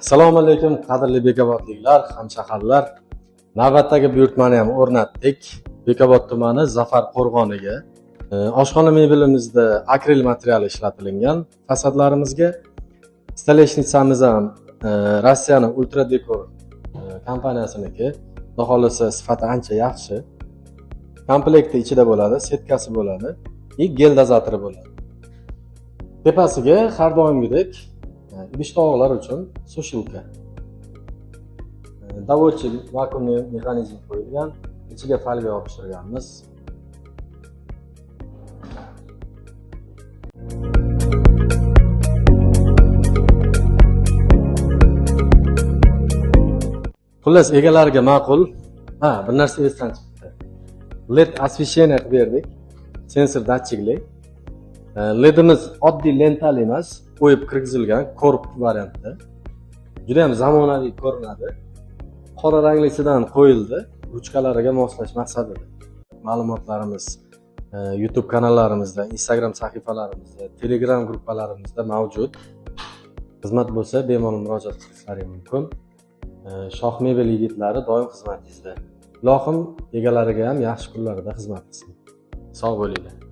Assalomu alaykum, qadrli bekobodliklar, hamshaharlar. Navbatdagi buyurtmani ham o'rnatdik. Bekobod tumani Zafar qo'rg'oniga. Oshxona mebelimizda akril materiali ishlatilgan fasadlarimizga. Столешница miz ham Rossiyani Ultra Decor kompaniyasiniki. Xudo xohlasa, sifati ancha yaxshi. Komplekti ichida bo'ladi, setkasi bo'ladi и гель дозатор i bo'ladi. Tepasiga har doimgidek idish tovoqlar uchun сушилка. Доводчик вакуумный mexanizm qo'yilgan, ichiga folga yopishtirganmiz. Xullas, egalariga ma'qul. Ha, bir narsa esdan chiqdi. LED освещение qilib berdik. Sensor datchikli. LEDimiz oddiy lentali emas, qo'yib kirgizilgan короб variantda. Juda ham zamonaviy ko'rinadi. Qora ranglisidan qo'yildi, ruchkalariga moslash maqsadida. Ma'lumotlarimiz YouTube kanallarimizda, Instagram sahifalarimizda, Telegram gruppalarimizda mavjud. Xizmat bo'lsa, bemalol murojaat qilishlari mumkin. Shoh mebel yigitlari doim xizmatingizda. Ilohim egalariga ham yaxshi kunlarda xizmat qilsin. Sog' bo'linglar.